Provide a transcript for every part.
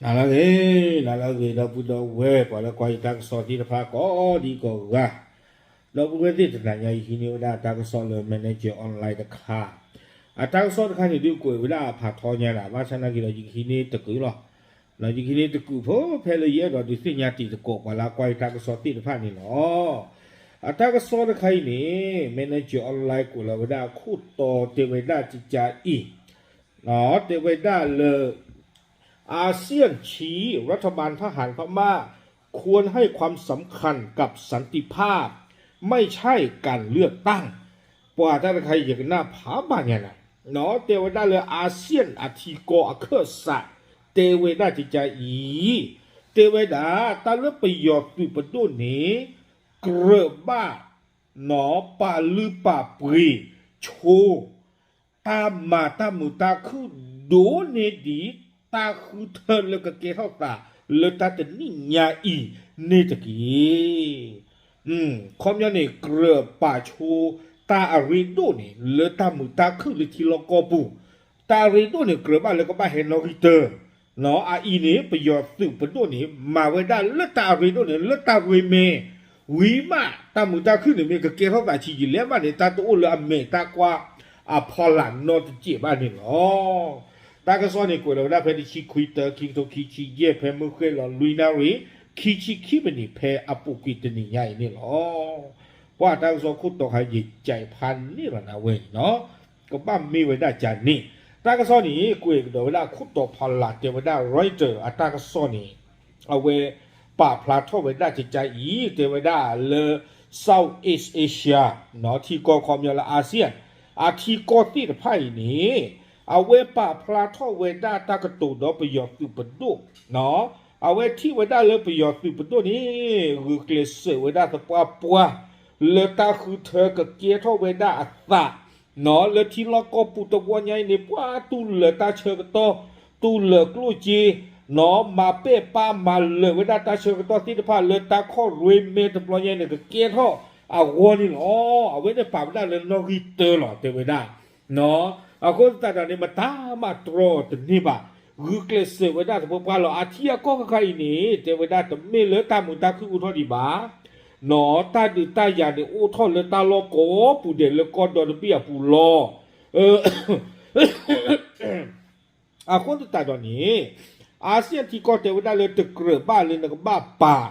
နၤလၢအဂ့ၤ, နၤလၢအဂ့ၤ ဒီပုၢ်ဒီဝဲၢ် ပှၤလၢကွၢ်ယတၢ်ကစီၣ်သ့ၣ်တဖၣ်ကိးဒံကိးဂၤ, ဒီပုၢ်ဝဲၢ်သ့ၣ်တနၤညါအံၤ ဟံးန့ၢ်ဝဲဒၣ်တၢ်ကစီၣ်လၢ Manager Online တခါ, အတၢ်ကစီၣ်တခါန့ၣ်ဒုးကွဲးဝဲဒၣ်အဖးထီညါဒၣ် ဘၣ်ဆၣ်နာ်က့ဒီး ယကဟံးန့ၢ်တကုာ်လီၤ. ယကဟံးန့ၢ်တကုာ်ဖိဖဲလၢယအဲၣ်ဒိးဒုးသ့ၣ်ညါတံၤသကိး ပှၤလၢကွၢ်ယတၢ်ကစီၣ်သ့ၣ်တဖၣ်န့ၣ်လီၤ. အတၢ်ကစီၣ်တခါအံၤန့ၣ် Manager Online ကွဲးလီၤဝဲဒၣ်အခိၣ်တီတဲဝဲဒၣ်ကကါအံၤ, တဲဝဲဒၣ်လၢ อาเซียนชี้รัฐบาลทหารพม่าควรให้ความสำคัญกับสันติภาพ ไม่ใช่การเลือกตั้ง ပှၤတၢ်တခါယကနၣ်ဖးဘၣ်ညါနၤ, တဲဝဲဒၣ်လၢ อาเซียน အထံကီၢ်အခၢၣ်စး တဲဝဲဒၣ်ကကါအံၤ, တဲဝဲဒၣ် တၢ်လၢပယီၤသုးပဒိၣ်န့ၣ် ကြၢးဘၣ် ပာ်လုၢ်ပာ်ပှ့ၤ ဆိ တၢ်မၤတၢ်မုာ်တၢ်ခုၣ်ဒိၣ်န့ၢ်ဒံး တၢ်ဃုထၢလၢကကဲထီၣ်သးလၢတၢ်တနံၣ်ညါအံၤန့ၣ်တက့ၢ်. ခီပညီန့ၣ် ကြၢးပာ်ဆိ တၢ်အရ့ဒိၣ်န့ၣ် လၢတၢ်မုာ်တၢ်ခုၣ်လၢထံလီၢ်ကီၢ်ပူၤ, တၢ်အရ့ဒိၣ်န့ၣ် ကြၢးဘၣ်လၢကဘၣ်ဟဲနီၣ်ဂံၢ်တၢ အအံၤန့ၣ် ပယီၤသုးပဒိၣ်န့ၣ် မၤဝဲဒၣ်လၢတၢ်အရ့ဒိၣ်န့ၣ် လၢတၢ်ရ့မဲ ဝံၤမး တၢ်မုာ်တၢ်ခုၣ်န့ၣ်မ့ၢ်ကကဲထီၣ်သးဆံးယံာ်လဲၣ်မးန့ၣ် တၢ်တအိၣ်လၢအမဲာ်တၢ်ကွၢ်အဖီလာ်နီတစဲးဘၣ်န့ၣ်လီၤ. တၢ်ကစီၣ်န့ၣ် ကွဲးလီၤဝဲဒၣ်ဖဲတဆံခွံသီ ခံကထိခံဆံယဲၢ် ဖဲမုၢ်ဃ့ၢ်လီၤလွံၢ်နၣ်ရံၣ် ခံဆံခံမံးနံး ဖဲအပူၤကွံာ်တနံၤညါအံၤန့ၣ်လီၤ. ပှၤတၢ်ကစီၣ်ခိၣ်တီခါ ယကးဖးန့ၢ်လီၤနၤဝဲန့ၣ်လီၤ. ကဘၣ်မ့ၢ်ဝဲဒၣ်ကန့ၣ်, တၢ်ကစီၣ်န့ၣ် ကွဲးကဒီးဝဲဒၣ်အခိၣ်တီဖီလာ်တဲဝဲဒၣ် Reuters အတၢ်ကစီၣ်န့ၣ် အဝဲပာ်ဖျါထီၣ်ဝဲဒၣ်ကကအံၤ တဲဝဲဒၣ်လၢ Southeast Asia ထံကီၢ်ခီပညီလၢ ASEAN အထံကီၢ်သ့ၣ်တဖၣ်အံၤန့ၣ် အဝဲပာ်ဖျါထီၣ်ဝဲဒၣ်တၢ်ကတိၤဒီးပယီၤသုးပဒိၣ်, အဝဲထံၣ်ဝဲဒၣ်လၢပယီၤသုးပဒိၣ်န့ၣ် ဂုာ်ကျဲးစၢးဝဲဒၣ်သပှၢ်ပှၢ် လၢတၢ်ဃုထၢကကဲထီၣ်ဝဲဒၣ်အသး လၢထံလီၢ်ကီၢ်ပူၤတဝီညါအံၤန့ၣ် ပှၤတူၢ်လၢာ်တၢ်ဆၢကတီၢ်, တူၢ်လၢာ်ကျိၣ်စ့, မၤပဲာ်ပၢ်မၤလၢာ်ဝဲဒၣ်တၢ်ဆၢကတီၢ်သ့ၣ်တဖၣ်လၢတၢ်ခီၣ်ရွ့မဲတဘျီညါအံၤန့ၣ် ကကဲထီၣ်အဂီၢ်န့ၣ်လီၤ. အဝဲန့ၣ်ပာ်ဝဲဒၣ်လၢနီၣ်ဂံၢ်တၢလီၤ တဲဝဲဒၣ် အဃိသတးဒီးန့ၣ် မတၤမးတြီအီၤတန့ၢ်ဘၣ်. ဂုာ်ကျဲးစၢးဝဲဒၣ်သပှၢ်ပှၢ်လီၤ. အထံအကီၢ်ခါခါအံၤန့ၣ် တဲဝဲဒၣ်တမ့ၢ်လၢတၢ်မုာ်တၢ်ခုၣ်အိၣ်ထီၣ်ဒံးဘၣ်. တၢ်ဒုးတၢ်ယၤန့ၣ်အိၣ်ထီၣ်လၢတၢ်လီၢ်ကိးပူၤဒဲးလၢကီၢ်ဒီတဘ့ၣ်အပူၤလီၤ. အဃိသတးဒီးန့ၣ် ASEAN ထံကီၢ်တဲဝဲဒၣ်လၢတကြၢးဘၣ်လၢနကဘၣ်ပာ်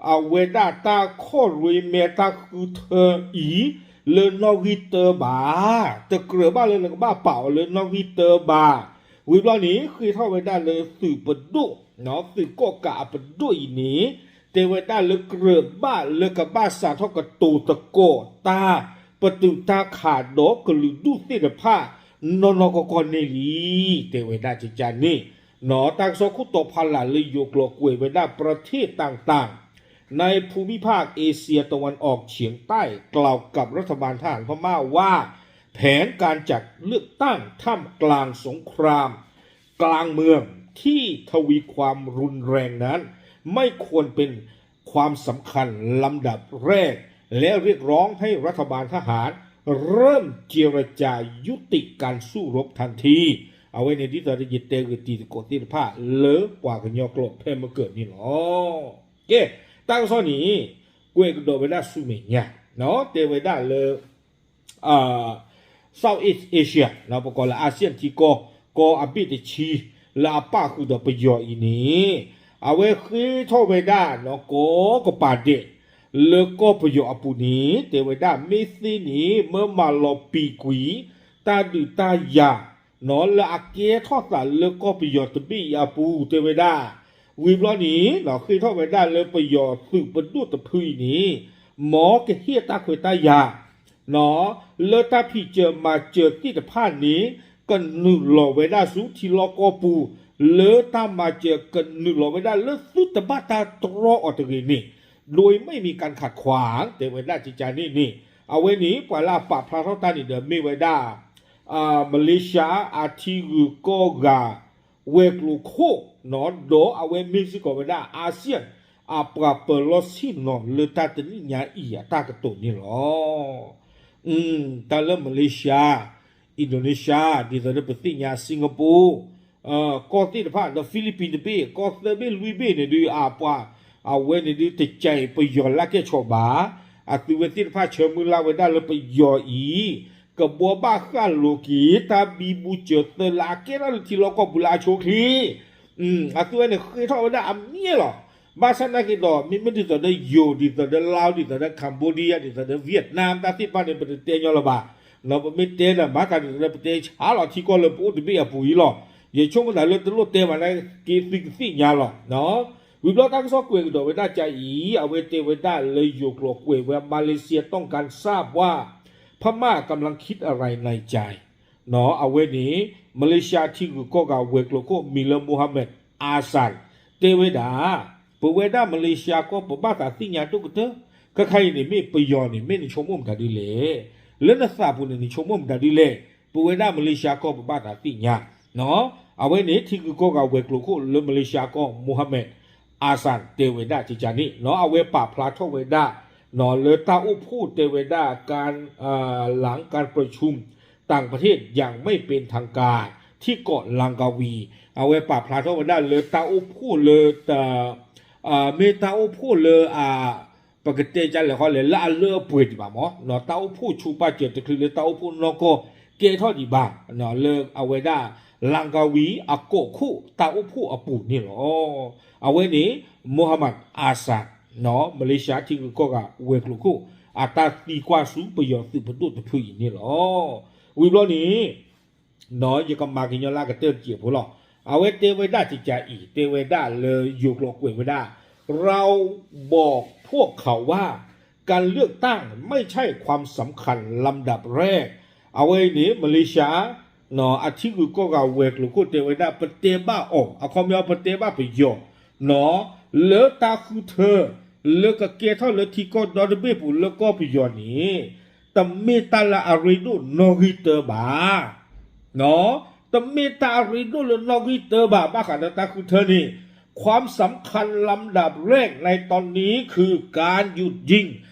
အဝဲဒၣ်တၢ်ခီၣ်ရွ့မဲတၢ်ဃုထၢအံၤ လၢနီၣ်ဂံၢ်တၢဘၣ်. တကြၢးဘၣ်လၢနကဘၣ်ပာ်အီၤလၢနီၣ်ဂံၢ်တၢဘၣ်. ဝံၤဘျီန့ၣ် ဃ့ထီၣ်ဝဲဒၣ်လၢသုးပဒိၣ်, သုးကီၣ်ကးအပဒိၣ်အံၤန့ၣ် တဲဝဲဒၣ်လၢကြၢးဘၣ်လၢကဘၣ်စးထီၣ်ကတိၤသကိးတၢ် ပတုာ်တၢ်ခးဒီးကလုာ်ဒူၣ်သ့ၣ်တဖၣ် နီၢ်နီၢ်ကီၢ်ကီၢ်န့ၣ်လံ. တဲဝဲဒၣ်ကကန့ၣ်, တၢ်ကစီၣ်ခိၣ်တီဖီလာ်လၢယိၤကျိာ်ကွဲးဝဲဒၣ် ประเทศต่างๆ ในภูมิภาคเอเชียตะวันออกเฉียงใต้กล่าวกับรัฐบาลทหารพม่าว่าแผนการจัดเลือกตั้งท่ามกลางสงครามกลางเมืองที่ทวีความรุนแรงนั้นไม่ควรเป็นความสำคัญลำดับแรก และเรียกร้องให้รัฐบาลทหารเริ่มเจรจายุติการสู้รบทันที အဝဲန့ၣ်ဒ်သိးဒီးယတဲဂ့ၤတံၤသကိးသ့ၣ်တဖၣ်လၢပှၤကညီကျိာ်ဖဲမုၢ်ကၢၢ်န့ၣ်လီၤ. ကဲ, တၢ်ကစီၣ်န့ၣ် ကွဲးကဒီးဝဲဒၣ်ဆူမဲာ်ညါ, တဲဝဲဒၣ်လၢ Southeast Asia ပကိးလၢ ASEAN ထံကီၢ် ကီၢ်အဘ့ၣ်တဆံ လၢအပၣ်ဃုာ်ဒီးပယီၤအံၤန့ၣ် အဝဲဃ့ထီၣ်ဝဲဒၣ် ကိးကပၤဒဲး လၢကီၢ်ပယီၤအပူၤန့ၣ် တဲဝဲဒၣ် မ့ၢ်သ့န့ၣ် မၢမၤလီၤပံာ်ကွံာ် တၢ်ဒုးတၢ်ယၤ လၢအကဲထီၣ်သးလၢကီၢ်ပယီၤတဘ့ၣ်အံၤအပူၤ တဲဝဲဒၣ်, ဝံၤဘျီန့ၣ် ဃ့ထီၣ်ဝဲဒၣ်လၢပယီၤသုးပဒိၣ်တဖုအံၤန့ၣ် မ်ကဟ့ၣ်တၢ်ခွဲးတၢ်ယာ် လၢတၢ်ဖံးစၢၤမၤစၢၤသ့ၣ်တဖၣ်န့ၣ် ကနုာ်လီၤဝဲဒၣ်ဆူထံလီၢ်ကီၢ်ပူၤ လၢတၢ်မၤစၢၤကနုာ်လီၤဝဲဒၣ်လၢသုတဘၣ်တၢ်တြီအီၤတဂ့ၤန့ၣ် ဒိမ့ၢ်မံၤကၣ်ခးခွါ တဲဝဲဒၣ်ကကန့ၣ်န့ၣ် အဝဲန့ၣ် ပှၤလၢအပာ်ဖျါထီၣ်တၢ်န့ၣ်ဒီးမ့ၢ်ဝဲဒၣ် မလ့ၡါ အထံဂုၤကီၢ်ဂၤ ဝဲၤကျိၤခိၣ် ဒီးအဝဲမ့ၢ်စ့ၢ်ကီးဝဲဒၣ် ASEAN အပှၤပၢၤလီၢ်ဆ့ၣ်နီၤလၢတၢ်တနံၣ်ညါအံၤအတၢ်ကတိၤန့ၣ်လီၤ. တၢ်လၢမလ့ၡါ Indonesia ဒ်သိးလၢပသ့ၣ်ညါ Singapore ကီၢ်သ့ၣ်တဖၣ် ဒီး Philippines တဘ့ၣ် ကီၢ်သၢဘ့ၣ်လွံၢ်ဘ့ၣ်န့ၣ်ဒုး အပှၤ အဝဲန့ၣ်ဒုး တကဲအံၤ ပယီၤလၢကဲၣ်ဆိးဘၣ်, အသုဝဲသ့ၣ်တဖၣ်ဆၢမုၢ်လၢ်ဝဲဒၣ်လၢပယီၤအံၤ ကဘှီဘၣ်ဃၣ်လိၤက့ၤ တၢ်ဘံဘူစၢၤသၢလၢအကဲထီၣ်လၢထံလီၢ်ကီၢ်ပူၤလၢအဆိအချ့ အသုဝဲန့ၣ်ဃ့ထီၣ်ဝဲဒၣ်အမံၤလီၤ. ဘၣ်ဆၣ်သနာ်က့ဒီး မ့မ့ၢ်ဒ်သိးဒီးယိၤ ဒ်သိးဒီး Laos ဒ်သိးဒီး Cambodia ဒ်သိးဒီး Vietnam တၢ်သ့ၣ်တဖၣ်န့ၣ် ပတတဲညီလၢၤဘၣ်. ပမ့ၢ်တဲဒီး မၤသးဒ်သိးဒီး ပတဲဆါလီၤထံကီၢ်လၢပအိၣ်တဘ့ၣ်အပူၤအံၤလီၤ. ယဆိကမိၣ်သးလၢတလိၣ်တဲဘၣ်နာ်က့ သုကသ့ၣ်ညါလီၤ. ဝံၤဘျီတၢ်ကစီၣ်ကွဲးကဒီးဝဲဒၣ်ကါအံၤ အဝဲတဲဝဲဒၣ်လၢယိၤကျိာ်ကွဲးဝဲ Malaysia ต้องการสร้างว่าพม่ากำลังคิดอะไรในใจ အဝဲန့ၣ် မလေးရှားထံဂုၤကီၢ်ဂၤဝဲၤကျိၤခိၣ် မံၤလၢ Mohamad Ahsan တဲဝဲဒၣ် ပဝဲဒၣ်မလေးရှားကီၢ် ပဘၣ်သးသ့ၣ်ညါဒိၣ်ကတၢၢ်, ခဲခါအံၤန့ၣ် မ့ၢ်ပယီၤန့ၣ် မ့ၢ်နဆိကမိၣ်မတၤဒ်လဲၣ်, လၢနသးပူၤန့ၣ် နဆိကမိၣ်မတၤဒ်လဲၣ်, ပဝဲဒၣ်မလေးရှားကီၢ် ပဘၣ်သးသ့ၣ်ညါ အဝဲန့ၣ် ထံဂုၤကီၢ်ဂၤဝဲၤကျိၤခိၣ်လၢမလေးရှားကီၢ် Mohamad Ahsan တဲဝဲဒၣ်ကကန့ၣ် အဝဲပာ်ဖျါထီၣ်ဝဲဒၣ် လၢတၢ်အိၣ်ဖှိၣ်တဲဝဲဒၣ် การหลังการประชุมต่างประเทศอย่างไม่เป็นทางการที่เกาะลังกาวี အဝဲပာ်ဖျါထီၣ်ဝဲဒၣ်လၢတၢ်အိၣ်ဖှိၣ်လၢ မ့ၢ်တၢ်အိၣ်ဖှိၣ်လၢ ပကတဲကလဲာ်ဃီလဲၣ် လၢအလၢအပှဲၤဒံးဘၣ်မး တၢ်အိၣ်ဖှိၣ်ဆိပာ်စၢၤတချုးလၢတၢ်အိၣ်ဖှိၣ်နီၢ်ကီၢ်ကဲထီၣ်ဒံးဘၣ် လၢအဝဲဒၣ် လၤကၤဝံၤ အကီၢ်ခိၣ်တၢ်အိၣ်ဖှိၣ်အပူၤန့ၣ်လီၤ. အဝဲန့ၣ် Mohamad Ahsan မလေးရှားထံဂုၤကီၢ်ဂၤဝဲၤကျိၤခိၣ် အတၢ်သံကွၢ်ဆူပယီၤသုးပဒိၣ်တဖုအံၤန့ၣ်လီၤ. ဝံၤဘျီန့ၣ် ယကမၤကညီလၢအကတၢၢ်တစဲးဖိလီၤ. အဝဲတဲဝဲဒၣ်ကကအံၤ တဲဝဲဒၣ်လၢယိၤကျိာ်ကွဲးဝဲဒၣ် เราบอกพวกเขาว่าการเลือกตั้งไม่ใช่ความสำคัญลำดับแรก အဝဲအံၤန့ၣ် မလေးရှား အထံဂုၤကီၢ်ဂၤဝဲၤကျိၤခိၣ်တဲဝဲဒၣ် ပတဲဘၣ်အီၤ အခီပညီပတဲဘၣ်ပယီၤ လၢတၢ်ဃုထၢ လၢကကဲထီၣ်လၢထံကီၢ်ဒီတဘ့ၣ်ပူၤလၢကီၢ်ပယီၤန့ၣ် တမ့ၢ်တၢ်လၢအရ့ဒိၣ်နီၣ်ဂံၢ်တၢဘၣ် တမ့ၢ်တၢ်အရ့ဒိၣ်လၢနီၣ်ဂံၢ်တၢဘၣ် ဘၣ်ဃးဒီးတၢ်ဃုထၢန့ၣ် ความสำคัญลำดับแรกในตอนนี้คือการหยุดยิง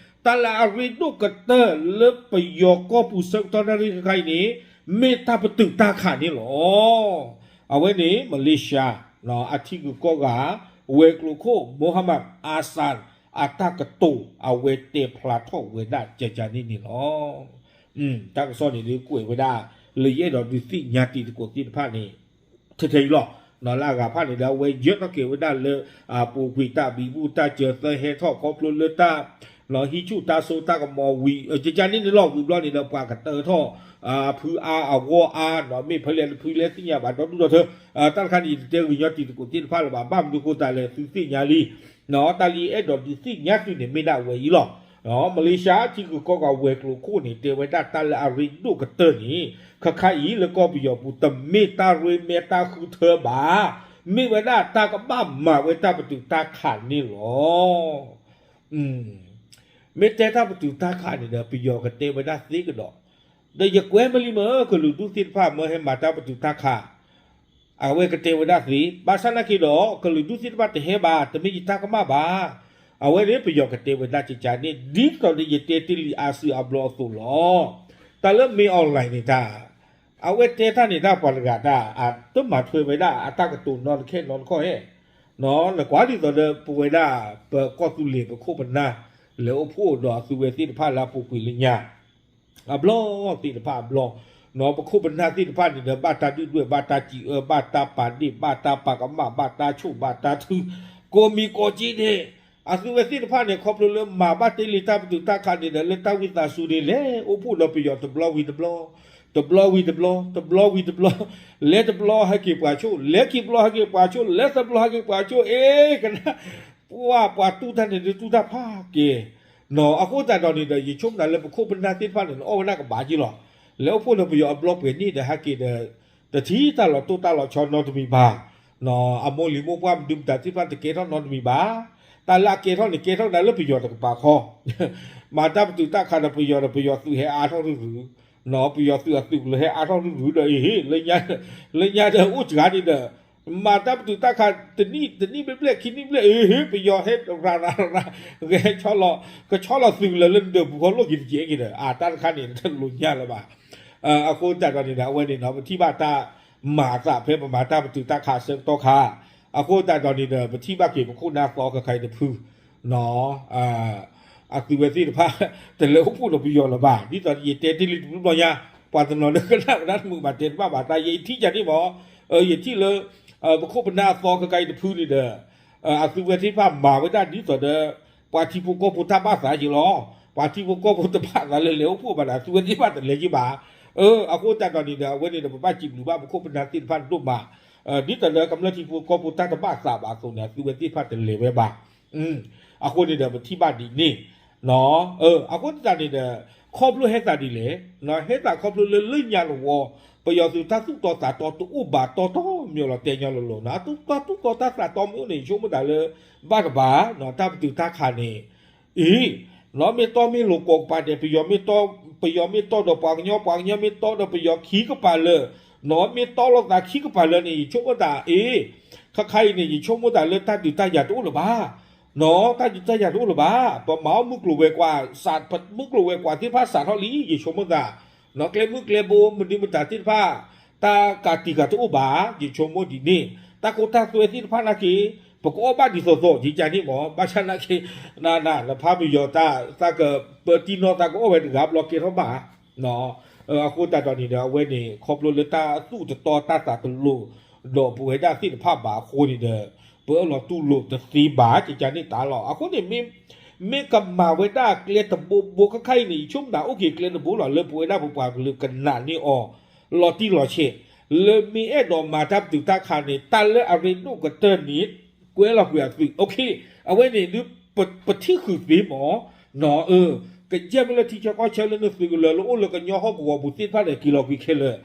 တၢ်လၢအရ့ဒိၣ်ကတၢၢ်လၢပယီၤကီၢ်ပူၤဆၢကတီၢ်နၣ်ရံၣ်ခဲခါအံၤန့ၣ် မ့ၢ်တၢ်ပတုာ်တၢ်ခးန့ၣ်လီၤ. အဝဲန့ၣ် မလေးရှား အထံဂုၤကီၢ်ဂၤ ဝဲၤကျိၤခိၣ် Mohamad Ahsan အတၢ်ကတိၤ အဝဲတဲဖျါထီၣ်ဝဲဒၣ်ကကန့ၣ်န့ၣ်လီၤ. တၢ်ကစီၣ်န့ၣ်ဒုးကွဲးဝဲဒၣ် လၢယအဲၣ်ဒိးဒုးသ့ၣ်ညါတံၤသကိးသ့ၣ်တဖၣ်န့ၣ် ထဲထဲအံၤလီၤ. လၢအဂၤတဖၣ်န့ၣ်ဒီး အဝဲယၢထီၣ်က့ၤဝဲဒၣ်လၢ ပူၤကွံာ်တၢ်ဘံဘူတၢ်စၢၤသၢဟဲထီၣ်ခီဖျိလၢတၢ် ဟံးဆူၣ်တၢ်စိတၢ်ကမီၤဝံၤ ကကန့ၣ်န့ၣ်လီၤ. ဝံၤဘျီန့ၣ်ဒီး ပှၤကတၢၢ်ထီၣ် ဖုအါအဂီၢ်အါ မ့ၢ်ဖဲလဲၣ်တဖုလဲၣ်သ့ၣ်ညါဘၣ် ဒီဒူၣ်ဒီထၢ တၢ်တခါန့ၣ် ယတတဲဂ့ၤညီတံၤသကိးသ့ၣ်တဖၣ်လၢၤဘၣ် ဘၣ်မနုၤဃိသတးလဲၣ် သုသ့ၣ်ညါလံ တၢ်လၢယအဲၣ်ဒိးဒုးသ့ၣ်ညါသုန့ၣ် မ့ၢ်ဒၣ်ဝဲအံၤလီၤ. မလေးရှားထံဂုၤကီၢ်ဂၤဝဲၤကျိၤခိၣ်န့ၣ် တဲဝဲဒၣ်တၢ်လၢအရ့ဒိၣ်ကတၢၢ်န့ၣ် ခဲခါအံၤလၢကီၢ်ပယီၤပူၤ တမ့ၢ်တၢ်ရ့မဲတၢ်ဃုထၢဘၣ်. မ့ၢ်ဝဲဒၣ်တၢ်ကဘၣ်မၤဝဲတၢ်ပတုာ်တၢ်ခးန့ၣ်လီၤ. မ့ၢ်တဲတၢ်ပတုာ်တၢ်ခးန့ၣ်ဒီး ပယီၤကတဲဝဲဒၣ်သ့ကဒီး, ဒီးယကွဲမုာ်လံမ့ၢ် ကလုာ်ဒူၣ်သ့ၣ်တဖၣ်မ့ၢ်ဟဲမၤတၢ်ပတုာ်တၢ်ခး အဝဲကတဲဝဲဒၣ်သ့, ဘၣ်ဆၣ်နာ်က့ဒီး ကလုာ်ဒူၣ်သ့ၣ်တဖၣ်တဟဲဘၣ် တမ့ၢ်ယတၢ်ကမၣ်ဘၣ်. အဝဲန့ၣ်ပယီၤကတဲဝဲဒၣ်ကကန့ၣ် ဒ်သိးဒီးယတဲတ့ၢ်လံအါစုအါဘျီအသိးလီၤ. တၢ်လၢ မင်းအောင်လှိုင် န့ၣ်တၢ် အဝဲတဲတၢ်န့ၣ်တၢ်ပှၤတဂၤတၢ် အတမၤထွဲဝဲဒၣ်အတၢ်ကတိၤနီတခဲနီတခီၣ်ဧဲ, နကွၢ်ဒ်သိးဒီးပဝဲဒၣ် ပကီၢ်သူလ့ၤပခိၣ်ပနၢ် လဲၤအိၣ်ဖှိၣ်ဒီးအသုဝဲသ့ၣ်တဖၣ်လၢအပူၤကွံာ်လၢညါ အဘျီသ့ၣ်တဖၣ်အဘျီ, ပခိၣ်ပနၢ်သ့ၣ်တဖၣ်န့ၣ်ဒီး ဘၣ်တၢ်ဒုၣ်ဒွဲၣ် ဘၣ်တၢ်စံးအၢ ဘၣ်တၢ်ပာ်ဒ့ၣ် ဘၣ်တၢ်ပာ်ကမၣ် ဘၣ်တၢ်ဆိၣ်ဘၣ်တၢ်ထု ကိးမံၤကိးက့န့ၣ်, အသုဝဲသ့ၣ်တဖၣ်န့ၣ် ခီဖျိလၢမၤဘၣ်တ့ၢ်လံတၢ်ပတုာ်တၢ်ခးန့ၣ်ဒီး လၢတၢ်ဝံသးစူၤန့ၣ် လဲၤအိၣ်ဖှိၣ်ဒီးပယီၤတဘျီဝံၤတဘျီ, တဘျီဝံၤတဘျီ, တဘျီဝံၤတဘျီ, လဲၤတဘျီဟဲက့ၤပှၤဆိၣ် လဲၤခံဘျီဟဲက့ၤပှၤဆိၣ် လဲၤသၢဘျီဟဲက့ၤပှၤဆိၣ် အ့ ကနၣ် ပှၤပှၤတူၢ်တၢ်န့ၣ်ဒုးတူၢ်တၢ်ဖးက့ၤ, အဃိသတးဒီးန့ၣ်ဒီး ယဆိကမိၣ်လၢပခိၣ်ပနၢ်သ့ၣ်တဖၣ်န့ၣ် အီၣ်ဝဲဒၣ်ကဘၣ်က့လီၤ. လဲၤအိၣ်ဖှိၣ်ဒီးပယီၤအဘျီပှဲၤန့ၣ်ဒီးဟဲက့ၤဒီး တထံၣ်တၢ်လီၤတိၢ်တၢ်လီၤဆီနီတမံၤဘၣ်. အမိၢ်လံၤမိၢ်ပှၢ်မဒုမတၤသ့ၣ်တဖၣ်တကဲထီၣ်နီတမံၤဘၣ်. တၢ်လၢအကဲထီၣ်န့ၣ် ကဲထီၣ်ဒၣ်လၢပယီၤတကပၤခီ မၤတၢ်ပတုာ်တၢ်ခးဒီးပယီၤဒီးပယီၤသုးဟဲအါထီၣ်ရုၢ်ရုၢ်, ပယီၤသုးအသုးကလၢၤဟဲအါထီၣ်ရုၢ်ရုၢ်ဒီး အ့ဟ့ၣ် လၢညါဒီးအိၣ်စှၤန့ၣ်ဒီး မၤတၢ်ပတုာ်တၢ်ခးတနံၣ်တနံၣ်ဘျဲၣ်ဘျဲၣ်ခံနံၣ်ဘျဲၣ် အ့ဟ့ၣ် ပယီၤဟဲရၤရၤရၤ ဂဲၤဆီလီၤ ကဆီလီၤသုးကလၢၤလၢနဒၢးပူၤခီလိၣ်က့ၤတကဲက့ၤဒီး အတၢ်တခါန့ၣ် တလိၣ်ညါလၢၤဘၣ်. အဃိသတးဒီးန့ၣ်ဒီး အဝဲန့ၣ်ဒီး ပထံၣ်ဘၣ်တၢ် မၤအသးဖဲပမၤတၢ်ပတုာ်တၢ်ခးအဆၢကတီၢ်ခါ, အဃိသတးဒီးန့ၣ်ဒီး ပထံၣ်ဘၣ်က့ၤပခိၣ်နၢ်သီခဲခါအံၤတဖု အသုဝဲသ့ၣ်တဖၣ် တလဲၤအိၣ်ဖှိၣ်ဒီးပယီၤလၢၤဘၣ်. ဒ်သိးယတဲတ့ၢ်လံတဘျီညါ, ပှၤတနီၤလၢကနၣ်ဝဲဒၣ်တမုာ်ဘၣ်တဲတဘၣ်ဘၣ်သး ယထံၣ်ကန့ၣ်မး, ယထံၣ်လၢ ပခိၣ်ပနၢ်အသီခဲခါအံၤတဖုန့ၣ်ဒီး အသုဝဲသ့ၣ်တဖၣ်မၤဝဲဒၣ်ဒ်သိးဒီး ပှၤထံဖိကီၢ်ဖိတၢ်ဘၣ်သးက့ၤလီၤ. ပှၤထံဖိကီၢ်ဖိတဘၣ်သးလၢလဲၤအိၣ်ဖှိၣ်ဘၣ်ဒီး အသုဝဲသ့ၣ်တဖၣ်တလဲၤက့ၤဘၣ်. အဃိသတးဒီးန့ၣ်ဒီး အဝဲန့ၣ်ဒီး ပဘၣ်စံးဘျုးဘၣ်ပခိၣ်ပနၢ်သ့ၣ်တဖၣ်ဒိၣ်မး, ဒ်သိးလၢကမျၢၢ်ထံဖိကီၢ်ဖိတၢ်တဘၣ်သးဘၣ်အသိးန့ၣ် အသုဝဲသ့ၣ်တဖၣ်တလဲၤဝဲဘၣ်. အဃိန့ၣ်ဒီး ပထံၣ်ဘၣ်ဒ်န့ၣ် အဃိသတးန့ၣ်ဒီး ခီဖျိဟဲသးဒ်လဲၣ်, ဟဲသးခီဖျိလၢလၢညါလီၤဝီ ပယီၤသုးတၢ်သူၣ်တီသးတီတအိၣ်ဘၣ်တီတီမ့ၢ်လီၤ တဲညီလီၤလီၤ. အတၢ်သူၣ်တီသးတီမ့ၢ်အိၣ်န့ၣ် ယဆိကမိၣ်သးလၢ ဘၣ်တဘၣ် တၢ်ပတုာ်တၢ်ခးန့ၣ် အ့ နီၢ်မ့ၢ်တီမ့ၢ်လိာ်ကိးကပၤဒဲး ပယီၤမ့ၢ်တီဒီးပှၤကညီ ပှၤကညီမ့ၢ်တီဒီးပယီၤခံကပၤလၢာ်, နီၢ်မ့ၢ်တီလိာ်သးခံကပၤလၢာ်န့ၣ် ယဆိကမိၣ်သးအ့ ခါခါအံၤန့ၣ် ယဆိကမိၣ်သးလၢတၢ်ဒုးတၢ်ယၤတအိၣ်လၢၤဘၣ်. နီၢ် တၢ်ဒုးတၢ်ယၤတအိၣ်လၢၤဘၣ်. ပမၤအီၣ်မုၢ်ကျိၤဝဲၤကွာ် မုၢ်ကျိၤဝဲၤကွာ်သ့ၣ်တဖၣ်စးထီၣ်လံ ယဆိကမိၣ်သး, နီၢ် ကျဲမုၢ်ကျဲဘိ မနုၤမတၤသ့ၣ်တဖၣ် တၢ်ကးတံာ်ဃာ်တအိၣ်ဘၣ် ယဆိကမိၣ်ဒ်န့ၣ် တၢ်ခိတၢ်သွဲသ့ၣ်တဖၣ်နာ်က့ ပကအီၣ်ဘၣ်ဒ်သိးသိး ယကန့ၣ်မး ဘၣ်ဆၣ်နာ်က့ နန နဖးပယီၤတၢ် သးကပၢတံၢ်နီၢ်သးကအိၣ်ဝဲတဂၤဘျီကဲထီၣ်ဘၣ် အဃိသတးဒီးန့ၣ်ဒီး အဝဲန့ၣ် ခီဖျိလၢတၢ်သူၣ်တတီတၢ်သးတလိၤ ဒီးပဝဲဒၣ်သ့ၣ်တဖၣ်ဘၣ်အဃိန့ၣ်ဒီး ပအၢၣ်လီၤတူၢ်လိာ်တသ့ဘၣ် ကကန့ၣ်တၢ်လီၤ. အဃိန့ၣ် မ့ၢ်ကမၤဝဲဒၣ်ကျဲတဘိဘိခါခါအံၤန့ၣ် ယဆိကမိၣ်သးအိၣ်က့ၤကျဲတဘိလီၤ လၢပဝဲဒၣ်ပပှၤကလုာ်ကနာ်န့ၢ်အီၤ လီၤတံၢ်လီၤဆဲး လၢမ့ၢ်အဲၣ်ဒိးမၤတၢ်ပတုာ်တၢ်ခးန့ၣ် တၢ်လၢအရ့ဒိၣ်ကတၢၢ်န့ၣ် ကွဲလီၤကွံာ်အသုး okay အဝဲန့ၣ်ဒုး ပထံၣ်ဃုာ်သ့မး နီၢ် ကယဲၢ်မ့ၢ်လၢထံဆၢကီၢ်ဆၢလၢနသုးကလၢၤလၢအိၣ်လၢကညီဟီၣ်ကဝီၤပူၤသ့ၣ်တဖၣ်ဒီးက့ၤလီၤကွံာ်ခဲလၢာ်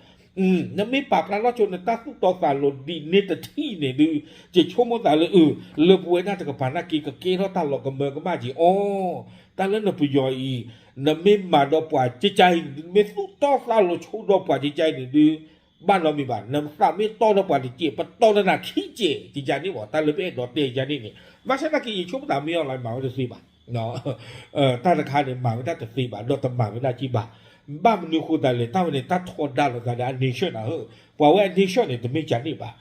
နမ့ၢ်ပာ်ဖျါထီၣ်ဆိနတၢ်သူၣ်တီသးလိၤဒ်န့ၣ်တထံၣ်န့ၣ်ဒုး ယဆိကမိၣ်သးလၢအုး လၢပဝဲဒၣ်တကပၤနာ်က့ ကကဲထီၣ်တၢ်လီၤကမၢကမၣ်က့ၤအီၤ တၢ်လၢနပယီၤအံၤ နမ့ၢ်မၤဒီးပှၤကကါအံၤ နမ့ၢ်သူၣ်တီသးလိၤဆိဒီးပှၤကကါအံၤန့ၣ်ဒုး ဘၣ်နီတမံၤဘၣ် နသးမ့ၢ်တီဒီးပှၤတကဲး ပတီဒီးနၤခံကဲး ကကန့ၣ်မး တၢ်လၢပအဲၣ်ဒိးတဲယကန့ၣ်န့ၣ် ဘၣ်ဆၣ်နာ်က့ ယဆိကမိၣ်သးမ့ၢ်အီၤလၢမၤဝဲတသ့ဘၣ် တၢ်တခါန့ၣ် မၤဝဲဒၣ်တသ့ဘၣ် ဒီးတမၤဝဲဒၣ်က့ဘၣ် ဘၣ်မနုၤဃိသးလဲၣ် တၢ်ဝဲန့ၣ် တၢ်ထီဒါလိာ်သးဒီးအ nation နၤဧၢ ပှၤဝဲအ nation န့ၣ် တမ့ၢ်ကန့ၣ်ဘၣ်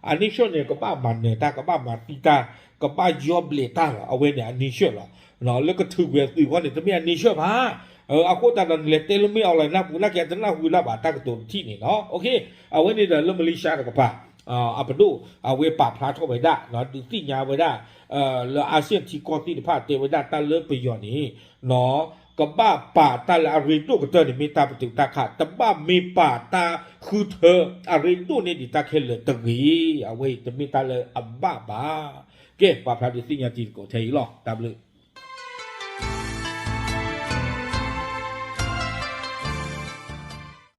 အ nation န့ၣ် ကဘၣ်မၤနၢၤတၢ် ကဘၣ်မၤသံတၢ် ကဘၣ်ယီဘျဲးတၢ်လီၤ အဝဲန့ၣ်အ nation လီၤ လၢကထုးကွံာ်အသုးအဂီၢ်န့ၣ် တမ့ၢ်အ nation ဘၣ် အဃိသတးဒီးနလဲၤတဲလၢမ့ၢ်အီၤလၢနၢ်ပူၤ နာ်က့အတနၢ်ဟူလၢၤဘၣ် တၢ်ကတိၤတထံၣ်န့ၣ်လီၤ okay အဝဲန့ၣ်ဒီးလၢ Malaysia တကပၤ အပဒိၣ် အဝဲပာ်ဖျါထီၣ်ဝဲဒၣ် ဒုးသ့ၣ်ညါဝဲဒၣ် လၢ ASEAN ထံကီၢ်သ့ၣ်တဖၣ်တဲဝဲဒၣ်တၢ်လၢပယီၤန့ၣ် ကဘၣ်ပာ်တၢ်လၢအရ့ဒိၣ်ကတၢၢ်န့ၣ် မ့ၢ်တၢ်ပတုာ်တၢ်ခး တဘၣ်မ့ၢ်ပာ်တၢ်ဃုထၢအရ့ဒိၣ်န့ၢ်ဒံးတၢ်ခဲလၢာ်တဂ့ၤ အဝဲအံၤတမ့ၢ်တၢ်လၢအဘၣ်ဘၣ် ကဲ ပာ်ဖျါဒုးသ့ၣ်ညါတံၤသကိးထဲအံၤလီၤ တၢ်ဘျုး